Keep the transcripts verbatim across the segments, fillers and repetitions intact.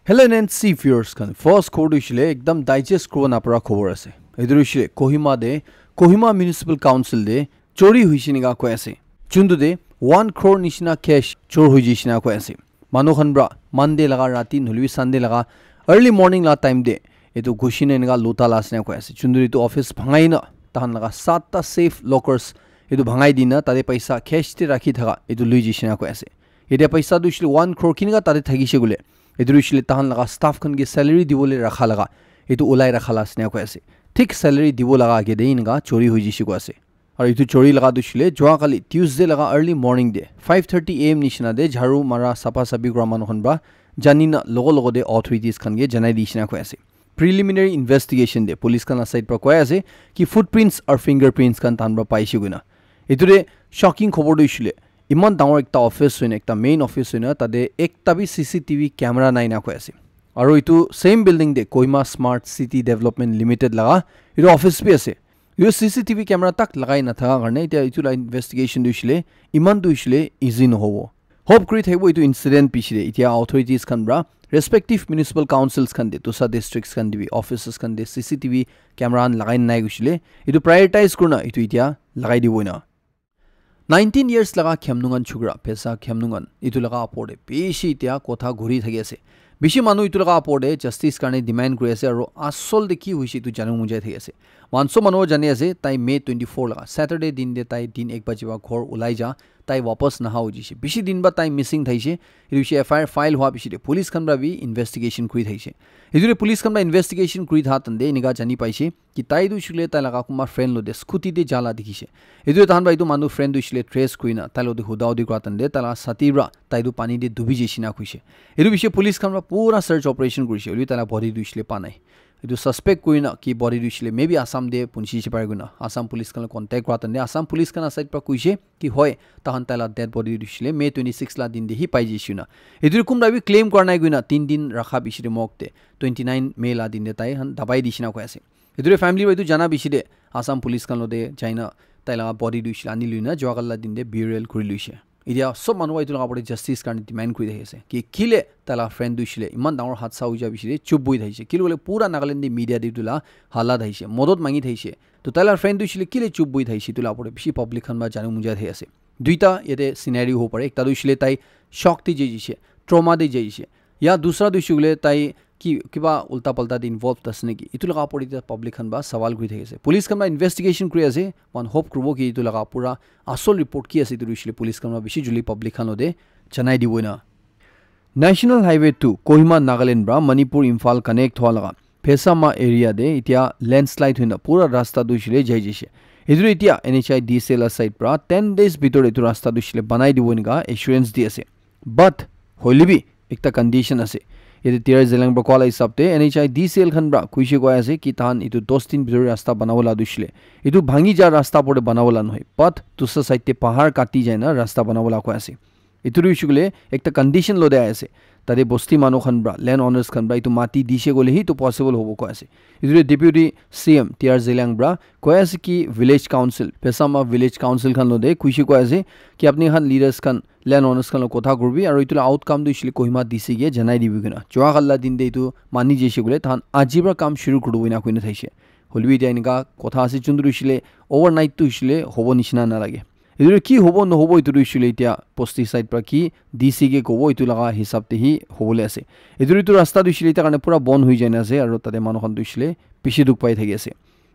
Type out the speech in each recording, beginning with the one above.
Hello N N C viewers khan, first khobor tu hoishile ekdam digest kuribo napara khobor ase. Etu tu hoishile Kohima de, Kohima Municipal Council de chori hoishe enika koi ase. Chuntu de one crore nishina cash chor hoi jaishe enika koi ase. Manu khan pra Monday laga rati nohole bi Sunday laga early morning la time de etu ghushi na enika luta la ase enika koi ase. Chuntu de etu office bhangai na tahan laga satta safe lockers etu bhangai dina tate paisa cash te rakhi thaka etu lui jaishe enika koi ase. Etia paisa tu hoishile one crore kinika tate thakishe koile, etu tu hoishile tahan laga staff khan ke salary dibole rakha laga, etu ulai rakha la ase enika koi ase. Thik salary dibo laga age de enika chori hoi jaishe koi ase. Aru etu chori laga tu hoishile jua kali Tuesday laga early morning de five thirty A M nishina de jharu mara sapa sapi kura manu khan pra jani na logo logo de authorities khan ke janai dishi enika koi ase. Preliminary investigation de police khan la side pra koi ase ki footprints aru fingerprints khan tahan pra paishe koina. Etu de shocking khobor tu hoishile iman dangor ekta office hoina, ekta main office hoina, tate ekta bi C C T V camera nai enika koi ase. Aru etu same building de Kohima Smart City Development Limited laga etu office bi ase. Etu C C T V camera tak lagai na thaka karne etia etu la investigation tu hoishile iman tu hoishile easy nohobo. Hope kuri thakibo etu incident piche de etia authorities khan pra respective municipal councils khan de, dosa districts khan de bi offices khan de C C T V camera khan lagai nai koishile etu prioritize kurina etu etia lagai dibo ena. Nineteen years laga Khemnungan chukra, Pesa Khemnungan, etu laga apor de bishi etia kotha ghuri thaki ase. Bishi manu etu laga apor de justice karne demand kuri ase aru asol de ki hoishe etu janibo mon jai thaki ase. Manso manu jani ase, tai May twenty-four laga Saturday din de tai din ek baji ba ghor ulai ja, tai wapas naha hoi jaishe. Bishi din ba tai missing thaishe. Etu bishi F I R file hua bishi de police khan pra bi investigation kuri thaishe. Etu de police khan pra investigation kuri tha tande enika jani paishe ki tai tu hoishile tai laga kunba friend lo de scooty de jala dikhishe. Etu tahan pra etu manu friend tu hoishile trace kurina tai lo de huda hudi kura tande tai laga sati pra tai tu pani de dubi jaishe enika koishe. Etu bishi police khan pra pura search operation kurishe, hoilebi tai laga body tu hoishile pa nai. Etu suspect kurina ki body tu hoishile maybe Assam de punchi she pare kurina Assam police khan la contact kura tande Assam police khan la side pra koishe ki hoi tahan tai la dead body tu hoishile May twenty-six la din de hi pai jaishe na. Etu kunba bi claim kura nai kurina tin din rakha bishi de mok de twenty-nine May la din de tai khan dabai dishi enika koi ase. Etu de family pra etu jana bishi de Assam police khan lo de jaina tai laga body tu hoishile ani luina jua kali la din de burial kuri luishe. Etia sob manu etu laga opor de justice karne demand kuri thaki ase ki kile tai laga friend tu hoishile iman dangor hadsa hoi ja bishi de chup boi thaishe. Kile koile pura Nagaland de media de etu la hala thaishe, modot mangi thaishe. To tai laga friend tu hoishile kile chup boi thaishe etu la opor de bishi public khan pra janibo mon jai thaki ase. Duita yate scenario hobo pare, ekta tu hoishile tai shock de jai jaishe, trauma de jai jaishe, ya dusra tu hoishile tai ki kiba ulta palta de involved ase neki, etu laga opor de public khan pra sawal kuri thaki ase. Police khan pra investigation kuri ase, moikhan hope kuribo ki etu laga pura asol report ki ase etu tu hoishile police khan pra bishi joldi public khan lo de janai dibo ena. National Highway two Kohima Nagaland pra Manipur Imphal connect hua laga Phesama area de etia landslide hoina pura rasta tu hoishile jai jaishe. Etu tu etia N H I D C L la side pra ten days bitor de etu rasta tu hoishile banai dibo enika assurance di ase. But hoilebi ekta condition ase. Yate T R Zeliang pra koa la hisab te N H I D C L khan pra koishe koi ase ki tahan etu dos din bitor de rasta banabo la tu hoishile etu bhangi ja rasta opor de banabo la nohoi. But dusra side de pahar kati jai na rasta banabo la koi ase. Etu tu hoishe koile ekta condition lo de ahi ase. Tate bosti manu khan pra, land owners khan pra etu mati dishe koile hi etu possible hobo koi ase. Etu tu Deputy C M T R Zeliang pra koi ase ki village council, Phesama village council khan lo de koishe koi ase ki apni khan leaders khan, land owners khan lo kotha kuribi aru etu la outcome tu hoishe koile Kohima D C ke janai dibi koina. Jua kali la din de etu mani jaishe koile tahan aji pra kam shuru kuri dibo ena koina thaishe. Hoilebi etia enika kotha ase, chuntu tu hoishe overnight tu hoishe hobo nishina nalage. Etu tu ki hobo nohobo etu tu hoishe etia bosti side pra ki D C ke kobo etu laga hisab te hi hobole ase. Etu tu etu rasta tu hoishe etia karne pura bon hoi jai na ase aru tate manu khan tu hoishe bishi dukh pai thaki ase.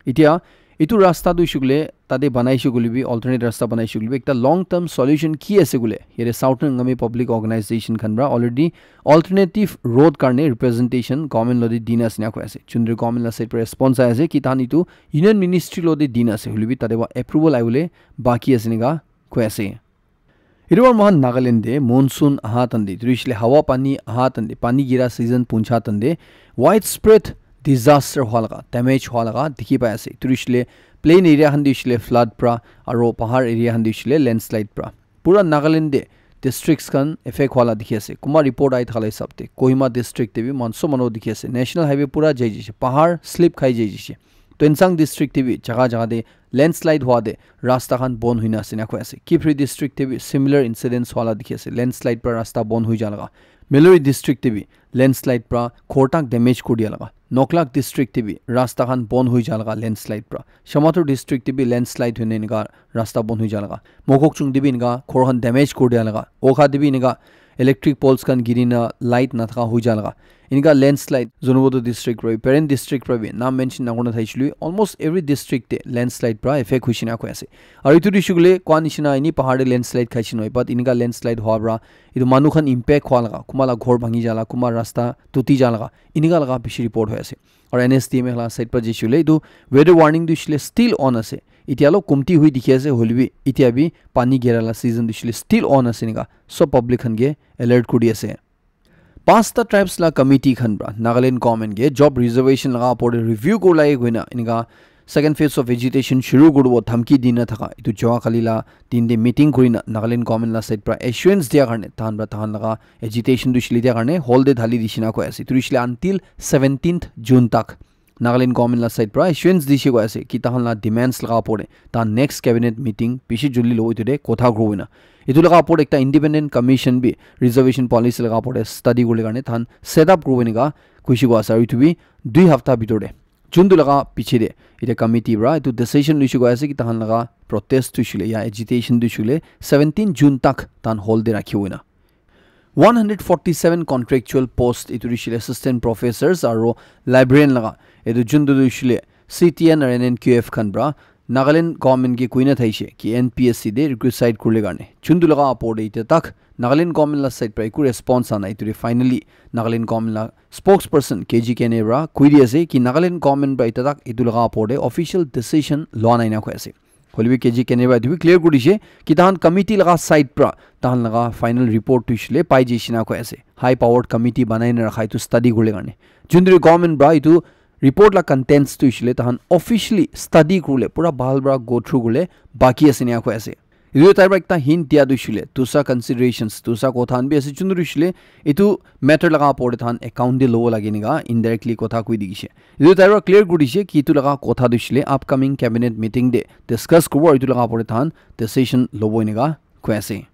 Etia etu rasta tu hoishe koile tate banaishe koile bi alternate rasta banaishe koile bi ekta long term solution ki ase koile yate Southern Angami Public Organization khan pra already alternative road karne representation government lo de dina ase ena koi ase. Chundri government la side pra response ahi ase ki tahan etu Union Ministry lo de dina ase, hoilebi tate pra approval ahibole baki ase ena koi ase. Etu pra moikhan Nagaland de monsoon aha tan de, etu hoishe le hawa pani aha tan de, pani gira season puncha tan de, widespread disaster hua laga, damage hua laga dikhi pai ase. Etu hoishe le plain area khan de hoishe le flood pra, aro pahar area khan de hoishe le landslide pra. Pura Nagaland de districts khan affect hua la dikhi ase. Kunba report ahi thaka la hisab de, Kohima district de bi manso manu dikhi ase. National highway pura jai jaise, pahar slip khai jai jaise. Tuensang district de bi jaga jaga de landslide hua de rasta khan bon hoina ase ena koi ase. Kiphire district de bi similar incidents hua la dikhi ase, landslide pra rasta bon hoi ja laga. Melori district te bi landslide pra ghor tak damage kuri dia laga. Noklak district te bi rasta khan bon hui ja laga landslide pra. Shamator district te bi landslide hoine enika rasta bon hui ja laga. Mokokchung te bi enika ghor khan damage kuri dia laga. Okha te bi enika electric poles khan giri na light nathaka hui ja laga. Enika landslide Zunheboto district pra bi, Peren district pra bi, naam mention nakurina thaishe le, almost every district te landslide pra effect hoishe na koi ase. Aru etu tu shukule koi nishina ini pahar te landslide khaishe noi, but enika landslide hoa pra etu manu khan impact hoa laga, kunba la ghor bhangi ja laga, kunba rasta tuti ja laga, enika laga bishi report hoi ase. Aru N S D M A la side pra jai shule etu weather warning tu shule still on ase. Etia lo kumti hui dikhi ase, hoile bi etia bi pani gera la season tu shule still on ase enika. Sob public khan ke alert kuri ase. Pasta tribes la committee khan pra Nagaland government ke job reservation laga opor te review kuri lage koina enika second phase of agitation shuru kuribo dhamki dina thaka etu joa kali la din te meeting kurina Nagaland government la side pra assurance dia karne tahan pra tahan laga agitation tu shili dia karne hall te dhali dishina koi ase. Tu shili until seventeenth June tak Nagaland government la side pra assurance dishe koi ase ki tahan la demands laga opor te tahan next cabinet meeting bishi joldi lobo etu te kotha kuribo koina. Etu laga opor te ekta independent commission bi reservation policy laga opor te study kuribole karne tahan set up kuribo enika kuishi koi ase. Aru etu bi dui hafta bitor te June tu laga piche te etia committee pra etu decision luishe koi ase ki tahan laga protest tu shule ya agitation tu shule seventeen June tak tahan hall te rakhibo koina. One hundred forty seven contractual post etu tu shule assistant professors aru librarian laga etu jun tu shule C T N aru N N Q F khan pra Nagaland government ke koina thaishe ki N P S C te requisite kuribole karne. Jun tu laga opor te etia tak Nagaland government la side pra eku response ana etu te finally Nagaland government la spokesperson K G Kene pra koi di ase ki Nagaland government pra etia tak etu laga opor te official decision loa nai na koi ase. Hoile bi K G Kene pra etu bi clear kuri dishe ki tahan committee laga side pra tahan laga final report tu shule pai jai shina koi ase. High powered committee banai na rakha etu study kuribole karne. Jun tu government pra etu report la contents tu shule tahan officially study kuribole pura bhal pra go through kuribole baki ase ena koi ase. Etu tai pra ekta hint dia tu shule, tusa considerations, tusa kotha khan bi ase, chunuru shule, etu matter laga opor te tahan account te lobo lage enika indirectly kotha koi dikhishe. Etu tai pra clear kuri dishe ki etu laga kotha tu shule upcoming cabinet meeting te discuss kuribo, etu laga opor te tahan decision lobo enika koi ase.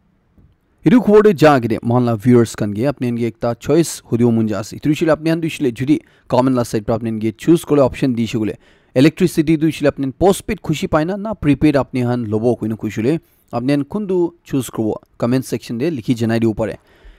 Etu khobor te ja agete moikhan la viewers khan ke apni khan ke ekta choice hudibo mon ja ase. Etu shule apni khan tu shule jodi government la side pra apni khan ke choose kole option dishe kole, electricity tu shule apni khan postpaid khushi pai na, na prepaid apni khan lobo koina khushi le, apni khan kuntu choose kuribo, comment section te likhi janai dibo pare.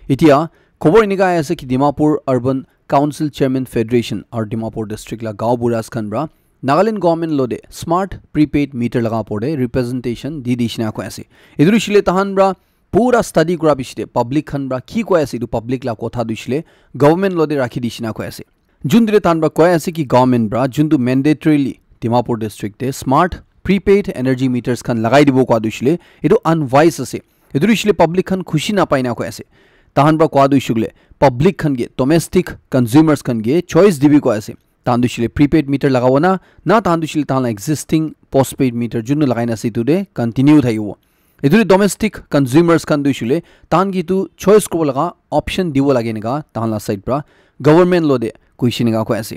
Etia khobor enika ahi ase ki Dimapur Urban Council Chairman Federation aru Dimapur District la gaon buras khan pra Nagaland government lo te smart prepaid meter laga opor te representation di dishina koi ase. Etu shile tahan pra pura study kura piche te public khan pra ki koi ase etu public la kotha tu shile government lo te rakhi dishina koi ase. Jun tu tahan pra koi ase ki government pra jun tu mandatorily Dimapur district te smart prepaid energy meters khan lagai dibo koi tu shile etu unwise ase. Etu tu shile public khan khushi na pai na koi ase. Tahan pra koi tu shile public khan ke, domestic consumers khan ke choice dibi koi ase. Tahan tu shile prepaid meter lagabo na, na tahan tu shile tahan la existing postpaid meter jun tu lagai na ase etu te continue thakibo. Etu te domestic consumers khan tu shile tahan ke tu choice kuribo laga option dibo lage enika tahan la side pra government lo te koishe enika koi ase.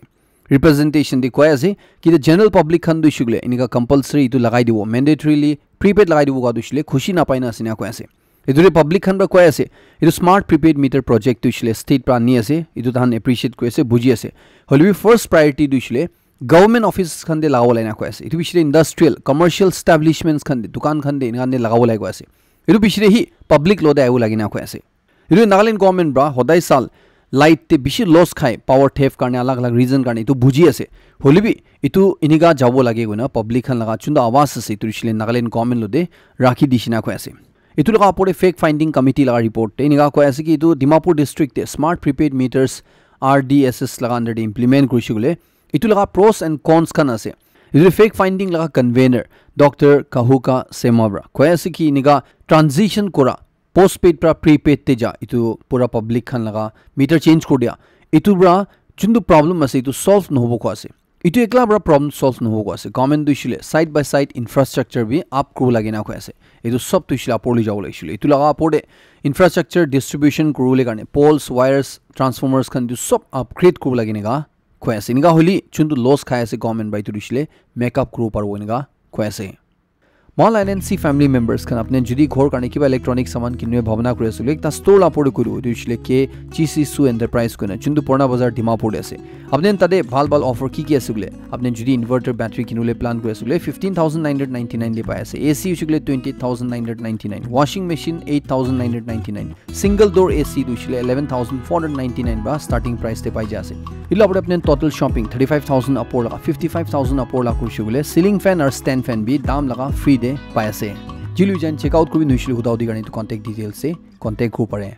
Representation te koi ase ki the general public khan tu shile enika compulsory etu lagai dibo, mandatorily prepaid lagai dibo koi tu shile khushi na pai na ase enika koi ase. Etu te public khan pra koi ase, etu smart prepaid meter project tu shile state pra ani ase, etu tahan appreciate koi ase, buji ase. Hoile bi first priority tu shile government offices khan te lagabo lai na koi ase. Etu piche te industrial, commercial establishments khan te, dukan khan te, enika khan te lagabo lai koi ase. Etu piche te hi public lo te ahibo lage na koi ase. Etu Nagaland government pra hodai sal light te bishi loss khai, power theft karne, alag alag reason karne, etu buji ase. Hoile bi etu enika jabo lage koina public khan laga chunda awaaz ase, etu shile Nagaland government lo te rakhi dishina koi ase. Etu laga opor te fact finding committee laga report te enika koi ase ki etu Dimapur district te smart prepaid meters R D S S laga under te implement kurishe kole, etu laga pros and cons khan ase. Etu fact finding laga convener Doctor Kahuka Sema pra koi ase ki enika transition kura postpaid pra prepaid te ja etu pura public khan laga meter change kuri dia, etu pra juntu problem ase etu solve nohobo koi ase. Etu ekla pra problem solve nohobo koi ase. Government tu shile side by side infrastructure bi up kuribo lage na koi ase. Etu sob tu shile upor le jabo lage shile. Etu laga upor te infrastructure distribution kuribole karne poles, wires, transformers khan tu sob upgrade kuribo lage enika koi ase. Enika hoile juntu loss khai ase government pra etu tu shile make up kuribo paribo enika koi ase. Mall N N C family members khan, apne jodi ghor karne kiba electronic saman kinne bhabna kuri ase koile, ekta store la pore kuru, etu hoishe koile K G C Su Enterprise koina, juntu Purana Bazar Dimapur te ase. Apne tate bhal bhal offer ki ki ase koile, apne jodi inverter battery kinule plan kuri ase koile, fifteen thousand nine hundred ninety-nine te pai ase. A C hoishe koile twenty thousand nine hundred ninety-nine, washing machine eight thousand nine hundred ninety-nine, single door A C tu hoishe koile eleven thousand four hundred ninety-nine pra starting price te pai ja ase. Etu la opor te apne total shopping thirty-five thousand upor laga, fifty-five thousand upor laga kuri she koile, ceiling fan aru stand fan bi dam laga free te pai ase. Jilui jan check out kuribi nohoishe koile huda hudi karne etu contact details te contact kuribo pare.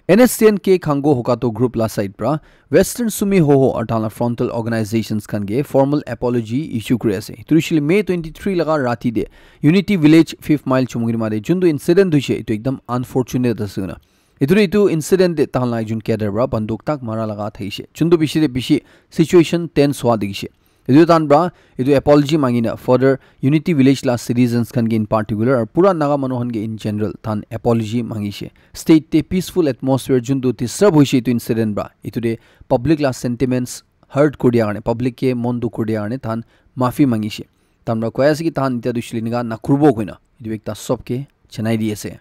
N S T N K Khango Hokato Group la side pra Western Sumi Hoho aru tahan la frontal organizations khan ke formal apology issue kuri ase. Etu hoishe koile May twenty-three laga rati te Unity Village fifth mile Chumukirima te juntu incident hoishe, etu ekdam unfortunate ase koina. Etu, etu incident te tahan la ekjon cadre pra banduk tak mara laga thakishe. Juntu bishi te bishi situation tense hua dikhishe. Etu tahan pra etu apology mangi na further Unity Village la citizens khan ke in particular aru pura Naga manu khan ke in general tahan apology mangishe. State te peaceful atmosphere juntu disturb hoishe etu incident pra. Etu te public la sentiments hurt kuri dia karne, public ke mon dukh kuri dia karne tahan mafi mangishe. Tahan pra koi ase ki tahan etia tu hoishe koile enika nakuribo koina. Etu ekta sob ke janai di ase.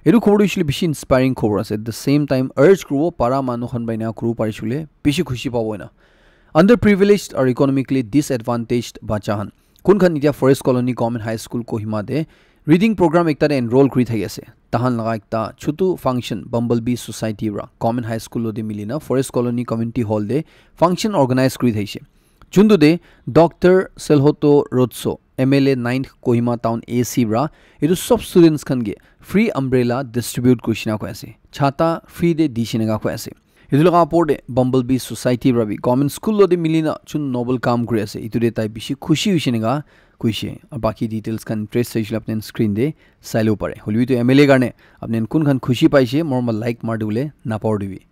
Etu khobor tu hoishe koile bishi inspiring khobor ase. At the same time, urge kuribo para manu khan pra enika kuribo parishe koile bishi khushi pabo enika. Underprivileged or economically disadvantaged bacha khan. Kun khan etia Forest Colony Government High School Kohima te reading program ekta te enroll kuri thaki ase. Tahan laga ekta chutu function Bumblebee Society pra Government High School lo te mili na Forest Colony Community Hall te function organize kuri thakishe. Juntu te Doctor Selhoto Rotso, M L A ninth Kohima Town A C pra, etu sob students khan ke free umbrella distribute kurishina koi ase. Chata free te dishina ka koi ase. Etu laga opor te Bumblebee Society pra bi government school lo te mili na jun noble kam kuri ase. Etu te tai bishi khushi hoishe enika koishe. Aru baki details khan interest hoishe koile apni screen te sai labo pare. Hoilebi etu M L A karne apni kun khan khushi paishe, mor ma like mar dibole napahoribi.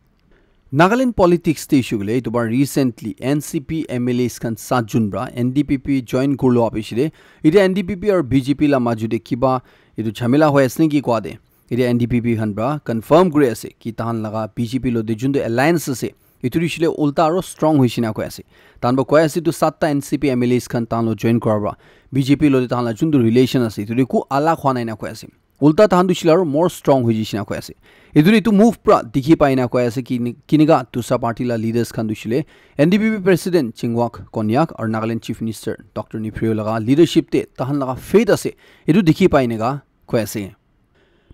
Nagaland politics te hoishe koile, etu bar recently N C P M L As khan saat jun pra N D P P join kurlo apishi de. Ite N D P P aru B J P la maju de kiba etu jhamela hoi ase naki koa de. Ite N D P P khan pra confirm kuri ase ki tahan laga B J P lo de juntu alliance ase, etu hoishe koile ulta aru strong hoishe na koi ase. Tahan pra koi ase etu satta N C P M L As khan tahan lo join kura pra B J P lo de tahan la juntu relation ase, etu de ku alak hwa nai na koi ase. Ulta tahan tu hoishe koile aru more strong hoi jaishe na koi ase. Etu, etu move pra dikhi pai na koi ase ki ni-, kinika dusra party la leaders khan tu hoishe koile N D P P president Chingwak Konyak aru Nagaland Chief Minister Doctor Neiphiu laga leadership te tahan laga faith ase. Etu dikhi pai naka koi ase.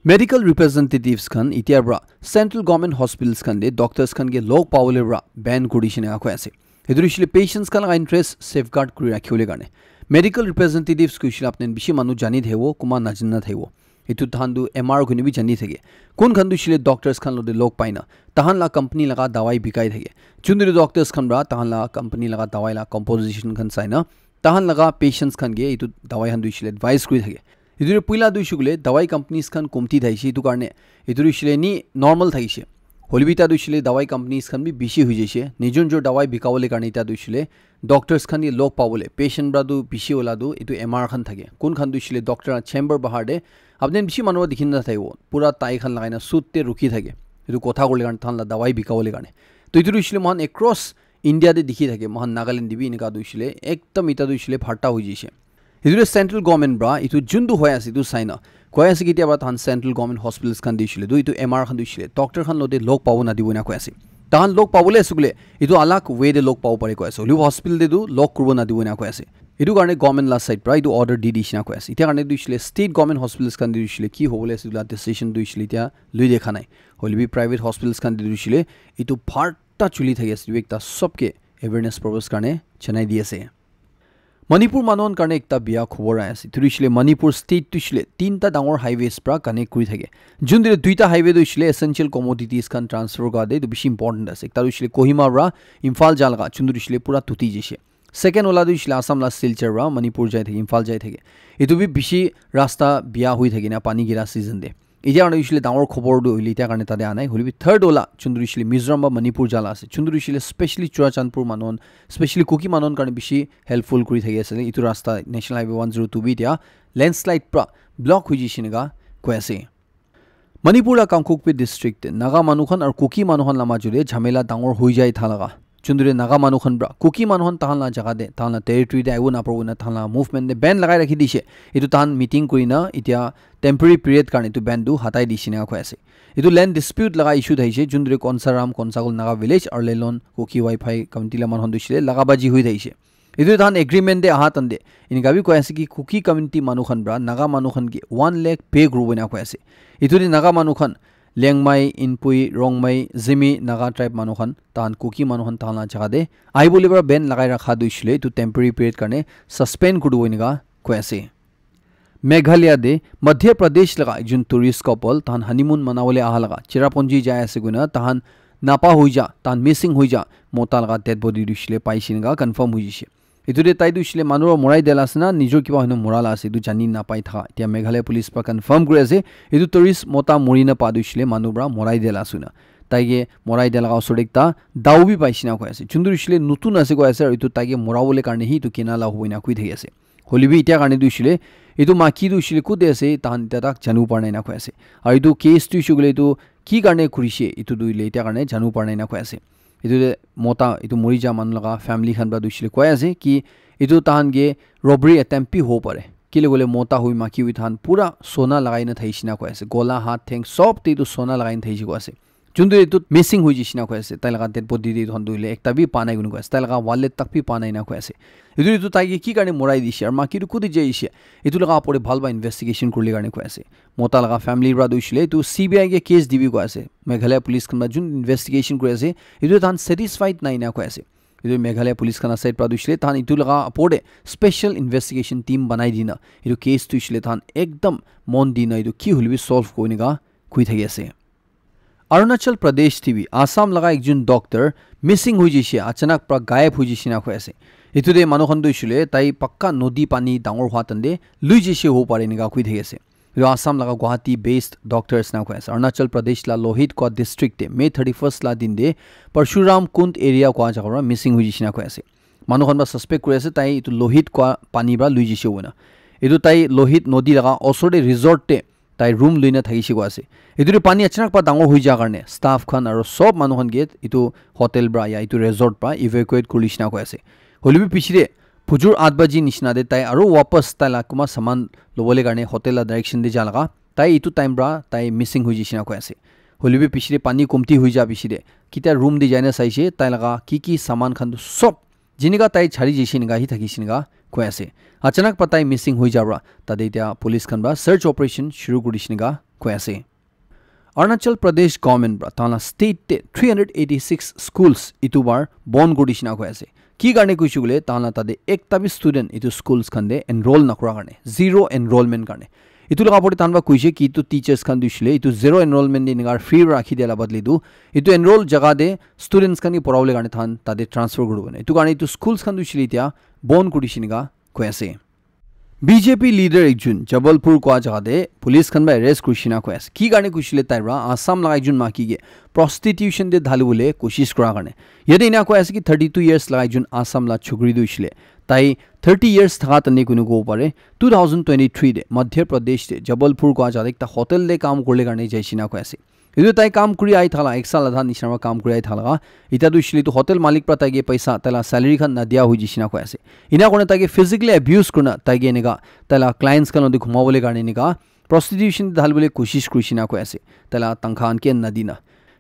Medical representatives khan itiya pra central government hospitals khan te doctors khan ke log pabole pra ban kuri dishe na koi ase. Etu hoishe koile patients khan laga interest safeguard kuri rakhi bole karne. Medical representatives koishe koile apni bishi manu jani thakibo, kunba najani na thakibo. Etu tahan tu M R koine bi jani thake. Kun khan tu hoishe koile doctors khan lo de log pai na tahan la company laga dawai bikai thake. Juntu doctors khan pra tahan la company laga dawai la composition khan sai na tahan laga patients khan ke etu dawai khan tu hoishe koile advice kuri thake. Etu tu puila tu hoishe koile dawai companies khan komti thaishe, etu karne etu tu hoishe koile ni normal thaishe. Hoilebi ta tu hoishe koile dawai companies khan bi bishi hoi jaishe. Nijor nijor dawai bikabole karne ta tu hoishe koile doctors khan ke log pabole, patient pra tu bishi wala tu etu M R khan thake. Kun khan tu hoishe koile doctor la chamber bahar te apni bishi manu dikhi na thakibo. Pura tie khan lagai na suit te rukhi thake. Etu kotha kole karne tahan la dawai bikabole karne. To etu tu hoishe koile moikhan across India te dikhi thake, moikhan Nagaland te bi enika tu hoishe koile ekdam eta tu hoishe koile bharta hoi jaishe. Etu tu central government pra etu juntu hoi ase etu sai na koi ase ketia pra tahan central government hospitals khan tu hoishe koile tu etu M R khan tu hoishe koile doctor khan lo de log pabo na dibo na koi ase. Tahan log pabole ase koile etu alag way te log pabo pare koi ase. Hoilebi hospital te tu log kuribo na dibo na koi ase. Etu karne government la side pra etu order di dishe na koi ase. Itiya karne tu hoishe koile state government hospitals khan tu hoishe koile ki hobole ase etu la decision tu hoishe koile itiya lui dekha nai. Hoilebi private hospitals khan tu hoishe koile etu bharta chuli thaki ase, etu ekta sob ke awareness purpose karne janai di ase. Manipur manu khan karne ekta biya khobor ahi ase. Etu hoishe koile Manipur state tu hoishe koile tinta dangor highways pra connect kuri thake. Juntu duita highway tu hoishe koile essential commodities khan transfer kura de, etu bishi important ase. Ekta tu hoishe koile Kohima pra Imphal ja laga, juntu hoishe koile pura tuti jaishe. Second wala tu hoishe koile Assam la Silchar pra Manipur jai thake, Imphal jai thake. Etu bi bishi rasta biya hoi thake na pani gira season te. Itiya karne hoishe koile dangor khobor tu hoile itiya karne tate anai. Hoilebi third wala juntu hoishe koile Mizoram pra Manipur ja la ase. Juntu hoishe koile specially Churachandpur manu khan, specially Kuki manu khan karne bishi helpful kuri thaki ase. Etu rasta National Highway one zero two bi itiya landslide pra block hoi jaishe enika koi ase. Manipur la Kangpokpi district te Naga manu khan aru Kuki manu khan la maju te jhamela dangor hoi jai tha laga. Chunduri Naga manu khan pra Kuki manu khan tahan la jaga de, tahan la territory de aiwo napar wina tahan la movement de ban lagai rakhi dishe. Itu tahan meeting kurina itia temporary period karne itu ban tu hatai dishe na koi ase. Itu land dispute laga issue thaishe, Chunduri Konsaram, Konsakol Naga village, Arlelon, Kuki Wi-Fi community la manu khan dushile laga baji hui thaishe. Itu tahan agreement de aha tande inika bi koi ase ki Kuki community manu khan pra Naga manu khan ki one lakh pay group wina koi ase. Itu de Naga manu khan Liangmai, Inpui, Rongmai, Zimi, Naga tribe manu khan, tahan Kuki manu khan tahan la jaga de aibole para ban lagai rakha duishile itu temporary period karne suspend kuri dibo enika koi ase. Meghalaya de Madhya Pradesh laga ekjon tourist couple tahan honeymoon manawole aha laga Cherrapunji jai ase koina tahan napa hoi ja, tahan missing hoi ja, mota laga dead body duishile paishe enika confirm hoi jishe. Itu de tai tu hoishile manu para morai dela ase na, nijor kiba hoina mora la ase, itu jani napai thaka. Etia Meghalaya police para confirm kuri ase, itu tourist mota mori na pa tu hoishile manu para morai dela ase na. Tai ke morai dela ka osor te ekta dao bi paishe na koi ase. Chundur hoishile nutun ase koi ase, aru itu tai ke mora bole karne hi itu kena la hobo ena koi thaki ase. Hoile bi etia karne tu hoishile, itu maki tu hoishile kute ase, tahan etia tak janibo para nai na koi ase. Aru itu case tu hoishe koile itu ki karne kurishe, itu tu hoile etia karne janibo para nai na koi ase. Itu de mota, itu mori ja manu laga family khan pra tu hoishile koi ase ki itu tahan ke robbery attempt bi hobo pare. Kile koile mota hoi maki hoi tahan pura sona lagai na thaishe na koi ase. Gola, hath, theng sob te itu sona lagai na thaishe koi ase. Chundur itu missing hoi jishe na koi ase. Tai laga dead body de itu khan tu hoile ekta bi pa nai koina koi ase. Tai laga wallet tak bi pa nai na koi ase. Itu, itu tai ke ki karne morai dishe, aru maki tu kute jaishe. Itu laga opor te bhal para investigation kurile karne koi ase. Mota laga family pra tu hoishile itu C B I ke case dibi koi ase. Meghalaya police khan pra jun investigation kuri ase, itu tahan satisfied nai na koi ase. Itu Meghalaya police khan la side pra tu hoishile tahan itu laga opor te special investigation team banai dina itu case tu hoishile tahan ekdam mon dina itu ki hoile bi solve kuri enika koi thaki ase. Arunachal Pradesh te bi Assam laga ekjon doctor missing hoi jishe, achanak pra gayab hoi jishe na koi ase. Itu de manu khan tu hoishile tai pakka nodi pani dangor hua tande lui jishe hobo pare enika koi thaki ase. Etu Assam laga Guwahati based doctors na koi ase. Arunachal Pradesh la Lohit koi district te May thirty first la din te Parshuram Kund area koi jaga para missing hoi jishe na koi ase. Manu khan para suspect kuri ase tai etu Lohit koi pani para lui jishe koina. Etu tai Lohit nodi laga osor te resort te tai room lui na thakishe koi ase. Etu te pani achanak para dangor hoi ja karne staff khan aru sob manu khan ke etu hotel para ya etu resort para evacuate kuri lishe na koi ase. Hoile bi piche te phujur aat baji nishina te tai aru wapas tai la kunba saman lobole karne hotel la direction te ja laga tai etu time para tai missing hoi jishe na koi ase. Hoile bi piche te pani komti hoi ja piche te kitia room te jai na saishe tai laga ki ki saman khan tu sob jinika tai chari jishe enika hi thakishe enika koi ase. Achanak para tai missing hoi ja para tate etia police khan para search operation shuru kuri dishe enika koi ase. Arunachal Pradesh government para tahan la state te three hundred eighty six schools etu bar bon kuri dishe enika koi ase. Ki karne koishe koile tahan la tate ekta bi student etu schools khan te enroll nakura karne, zero enrollment karne. Etu laga opor te tahan para koishe ki etu teachers khan tu hoishe le etu zero enrollment te enika free para rakhi dia la badle tu etu enroll jaga te students khan ke porhabole karne tahan tate transfer kuribo na. Etu karne etu schools khan tu hoishe le etia bon kuri dishe enika koi ase. B J P leader ekjon Jabalpur koi jaga te police khan para arrest kurishe na koi ase. Ki karne koishe le tai para Assam laga ekjon maiki ke prostitution te dhalibole koshish kura karne. Yate ena koi ase ki thirty two years laga ekjon Assam la chokri tu hoishe le tai thirty years thaka tane koine kobo pare. Two thousand twenty three te Madhya Pradesh te Jabalpur koi jaga te ekta hotel te kam kuribole karne jaishe na koi ase. Etu tai kam kuri ahi thala, ek saal adha nishina para kam kuri ahi thala. Eta tu hoishe le tu hotel malik para tai ke paisa, tai la salary khan nadia hoi jishe na koi ase. Ena kurina tai ke physically abuse kurina tai ke eneka tai la clients khan logot ghumabole karne eneka prostitution te dhalibole koshish kurishe na koi ase. Tai la tankha khan ke nadina.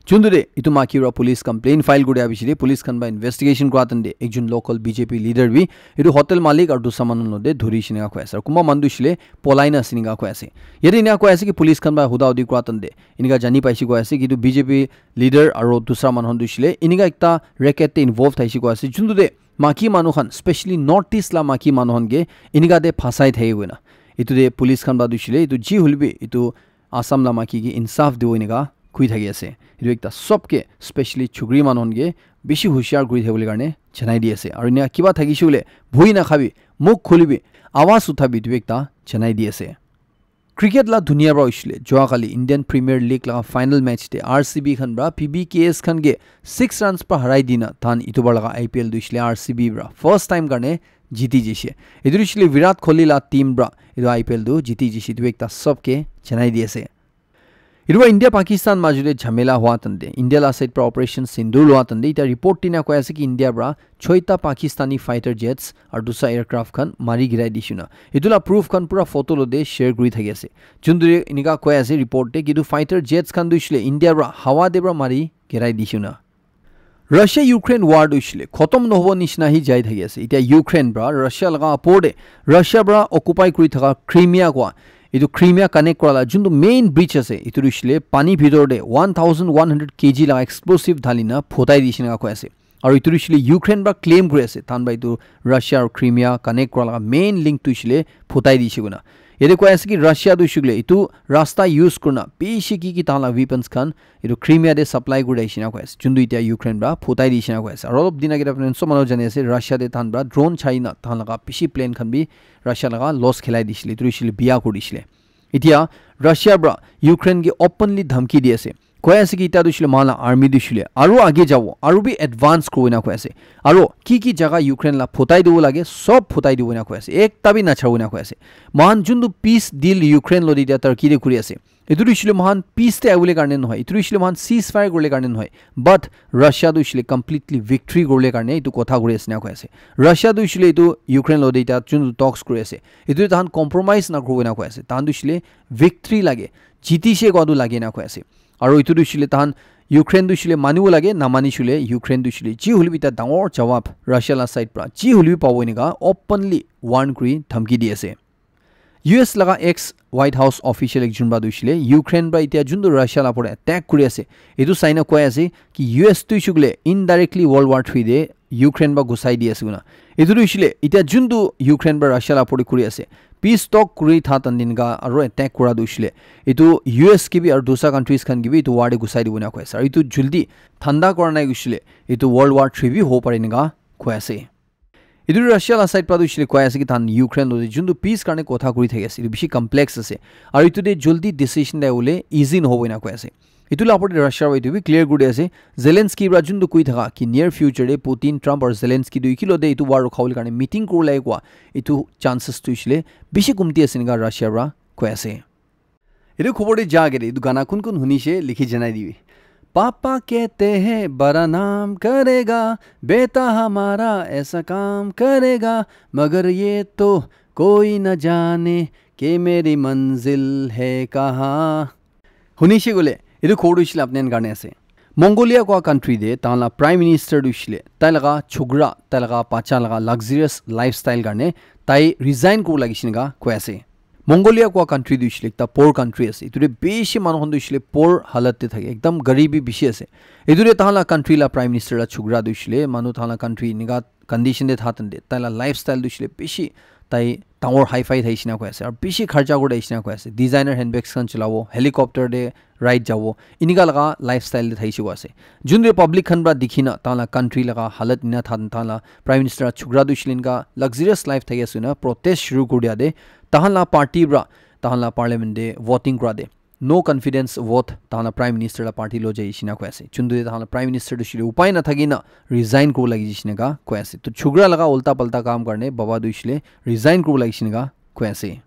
Chundu de etu maiki para police complaint file kuri dia piche te police khan para investigation kura time te ekjon local B J P leader bi etu hotel malik aru dusra manu logot dhuri she eneka koi ase. Aru kunba manu tu hoishe le polai na ase eneka koi ase. Yate eneka koi ase ki police khan para huda hudi kura time te eneka jani paishe koi ase ki etu B J P leader aru dusra manu khan tu hoishe le eneka ekta racket te involve thaishe koi ase. Chundu de maiki manu khan, specially North East la maiki manu khan ke eneka te phasai thake koina. Etu te police khan para tu hoishe le etu ji hoile bi etu Assam la maiki ke insaf dibo eneka koi thaki ase. Etu ekta sob ke, specially chokri manu khan ke bishi hushiar kuri thakibole karne janai di ase. Aru eneka kiba thakishe koile bhoi na khabi, mukh kholibi, awaz uthabi, etu ekta janai di ase. Cricket la dunia para hoishe le, jua kali Indian Premier League laga final match te R C B khan para P B K S khan ke six runs para harai dina tahan etu bar laga I P L tu hoishe le R C B para first time karne jiti jaishe. Etu tu hoishe le Virat Kohli la team para etu I P L tu jiti jaishe, etu ekta sob ke janai di ase. Etu para India Pakistan majute jhamela hua tante, India la side para Operation Sindoor lua tante, ita report tina koi ase ki India para choita Pakistani fighter jets aru dusa aircraft khan mari girai dishuna. Etu la proof khan pura photo lo de share kuri thaki ase. Juntu de inika koi ase report de ki etu fighter jets khan tu hoishe le India para hawa de para mari girai dishuna. Russia Ukraine war tu hoishe le khotom nohobo nishina hi jai thaki ase. Ita Ukraine para Russia laga apor de Russia para occupy kuri thaka Crimea kwa, etu Crimea connect kura la juntu main bridge ase, etu tu hoishe le pani bhitor de one thousand one hundred K G laga explosive dhalina photai dishina koi ase. Aru etu tu hoishe le Ukraine para claim kuri ase, tan para etu Russia aru Crimea connect kura laga main link tu hoishe le photai dishe koina. Yate koi ase ki Russia tu hoishe le etu rasta use kurina bishi ki ki tahan la weapons khan etu Crimea de supply kuri dishina koi ase. Juntu ita Ukraine para photai dishina koi ase. Aru olop din age de apni sob manu jani ase Russia de tahan para drone chaina tahan laga bishi plane khan bi Russia laga loss khilai dishile. Etu hoishe le biya kuri dishile. Ita Russia para Ukraine ke openly dhamki di ase. Koi ase ki ita tu hoishe le mohan la army tu hoishe le aru age jabo, aru bi advance kuri na koi ase. Aru ki ki jaga Ukraine la photai dibo lage, sob photai dibo na koi ase. Ekta bi nachabo na koi ase. Mohan juntu peace deal Ukraine lo de ita Turkey de kuri ase. Etu tu hoishe le mohan peace te ahibole karne nohoi. Etu tu hoishe le mohan ceasefire kuribole karne nohoi. But Russia tu hoishe le completely victory kuribole karne etu kotha kuri ase na koi ase. Russia tu hoishe le etu Ukraine lo de ita juntu talks kuri ase. Etu tahan compromise na kuribo na koi ase. Tahan tu hoishe le victory lage. Jitishe kowa tu lage na koi ase. Aru etu tu hoishe le tahan Ukraine tu hoishe le manibo lage, namani hoishe le Ukraine tu hoishe le ji hoile bi ita dangor jawab Russia la side para ji hoile bi pabo enika openly warn kuri dhamki di ase. U S laga ex White House official ekjon para tu hoishe le Ukraine para ita juntu Russia la opor de attack kuri ase, etu saina koi ase ki U S tu hoishe koile indirectly World War three de Ukraine para ghusai di ase koina. Etu tu hoishe le ita juntu Ukraine para Russia la opor de kuri ase, peace talk kuri tha tan din ka aru attack kura tu hoishe le etu U S ke bi aru dusra countries khan ke bi etu war de ghusai dibo na koi ase. Aru etu juldi thanda kura nai hoishe le etu World War three bi hobo pare enika koi ase. Etu Russia la side para tu hoishe le koi ase ki tahan Ukraine lo de juntu peace karne kotha kuri thaki ase, etu bishi complex ase. Aru etu de juldi decision de hole easy nohobo ena koi ase. Etu la opor de Russia para etu bi clear kuri di ase. Zelensky para juntu koi thaka ki near future de Putin, Trump aru Zelensky dui ki lo de etu war rukhabole karne meeting kuribole kowa etu chances tu hoishe le bishi kumti ase enika Russia para koi ase. Etu khobor de ja age de etu gana kun kun hunishe likhi janai dibi. पापा कहते हैं बड़ा नाम करेगा, बेटा हमारा ऐसा काम करेगा, मगर ये तो कोई न जाने कि मेरी मंजिल है कहाँ. Hunishe koile, etu khobor tu hoishe le apni khan karne ase. Mongolia kowa country de tahan la prime minister tu hoishe le tai laga chokra, tai laga bacha laga luxurious lifestyle karne tai resign kuribo lage enika koi ase. Mongolia kowa country tu hoishe le ekta poor country ase. Etu de bishi manu khan tu hoishe le poor halat de thake, ekdam garib bi bishi ase. Etu de tahan la country la prime minister la chokra tu hoishe le manu tahan la country enika condition de tha tan de tai la lifestyle tu hoishe le bishi tai dangor hi-fi thai enika koi ase, aru bishi kharcha kuri thai enika koi ase. Designer handbags khan cholabo, helicopter de ride jabo, enika laga lifestyle de thai enika koi ase. Juntu public khan para dikhi na tahan la country laga halat ena tha tahan la prime minister chokra tu hoishe le enika luxurious life thaki ase na protest shuru kuri dia de tahan la party para tahan la parliament de voting kura de no confidence vote tahan la prime minister la party lo jai enika koi ase. Juntu de tahan la prime minister tu hoishe le upai na thaki na resign kuribo lage enika koi ase. To chokra laga ulta palta kam karne baba tu hoishe le resign kuribo lage enika koi ase.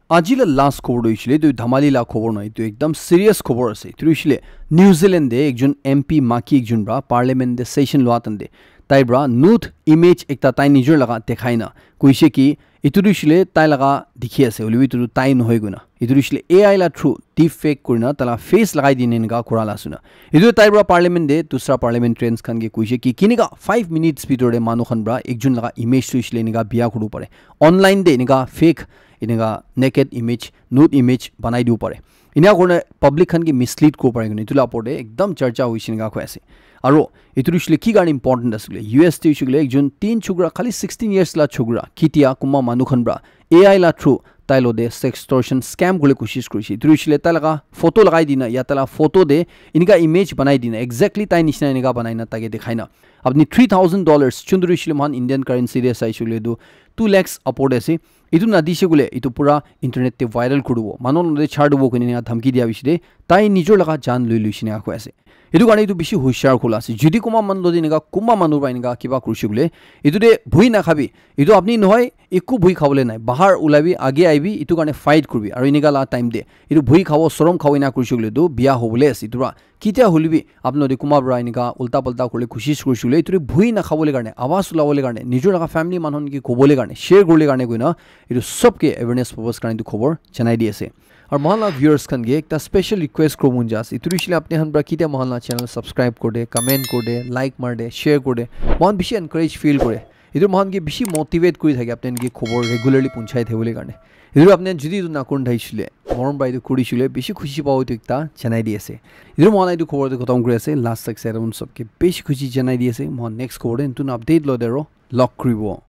Aji la last khobor tu hoishe le etu dhamali la khobor nohoi, etu ekdam serious khobor ase. Etu tu hoishe le New Zealand de ekjon M P maki ekjon para parliament de session lua tan de tai para nude image ekta tai nijor laga dekhai na koishe ki etu tu hoishe le tai laga dikhi ase, hoile bi etu tu tai nohoi koina. Etu tu hoishe le A I la through deep fake kurina tai la face lagai dine enika kura la ase na. Etu tai para parliament de dusra parliamentarians khan ke koishe ki kinika five minutes bhitor de manu khan para ekjon laga image tu hoishe le enika biya kuribo pare. Online de enika fake enika naked image, nude image banai dibo pare. Enika kurina public khan ke mislead kuribo pare koina etu la opor de ekdam charcha hoishe enika koi ase. Aru etu tu hoishe le ki karne important ase koile, U S de hoishe koile ekjon teen chokra, khali sixteen years la chokra, kitia kunba manu khan para A I la through tai lo de sextortion scam kuribole koshish kurishe. Etu tu hoishe le tai laga photo lagai dina ya tai la photo de enika image banai dina, exactly tai nishina enika banai na tai ke dekhai na apni three thousand dollars, juntu tu hoishe le moikhan Indian currency de saishe koile tu two lakhs upor de ase. Etu nadishe koile etu pura internet te viral kuri dibo, manu khan de char dibo koina enika dhamki dia piche de tai nijor laga jaan loi loishe enika koi ase. Etu karne etu bishi hushar khula ase. Jodi kunba manu lodi enika kunba manu para enika kiba kurishe koile, etu te bhui nakhabi. Etu apni nohoi, ekku bhui khabole nai. Bahar ulabi, age aibi, etu karne fight kuribi. Aru enika la time te etu bhui khabo, sorom khabo ena kurishe koile tu biya hobole ase. Etu para ketia hoilebi apni lodi kunba para enika ulta palta kuribole koshish kurishe koile, etu te bhui nakhabole karne, awaz ulabole karne, nijor laga family manu khan ke kobole karne, share kuribole karne koina, etu sob ke awareness purpose karne etu khobor janai di ase. Aru mohan la viewers khan ke ekta special request kuribo mon jai ase. Etu hoishe le apni khan para ketia mohan la channel subscribe kori de, comment kori de, like mari de, share kori de. Mohan bishi encourage feel kore. Etu mohan ke bishi motivate kori thake apni khan ke khobor regularly punchai thakibole karne. Etu apni khan jodi etu nakuri thakishe le, morom para etu kurishe le, bishi khushi pabo etu ekta janai di ase. Etu mohan etu khobor te khatam kori ase. Last tak sai sob ke bishi khushi janai di ase. Mohan next khobor te notun update loi de aru log kuribo.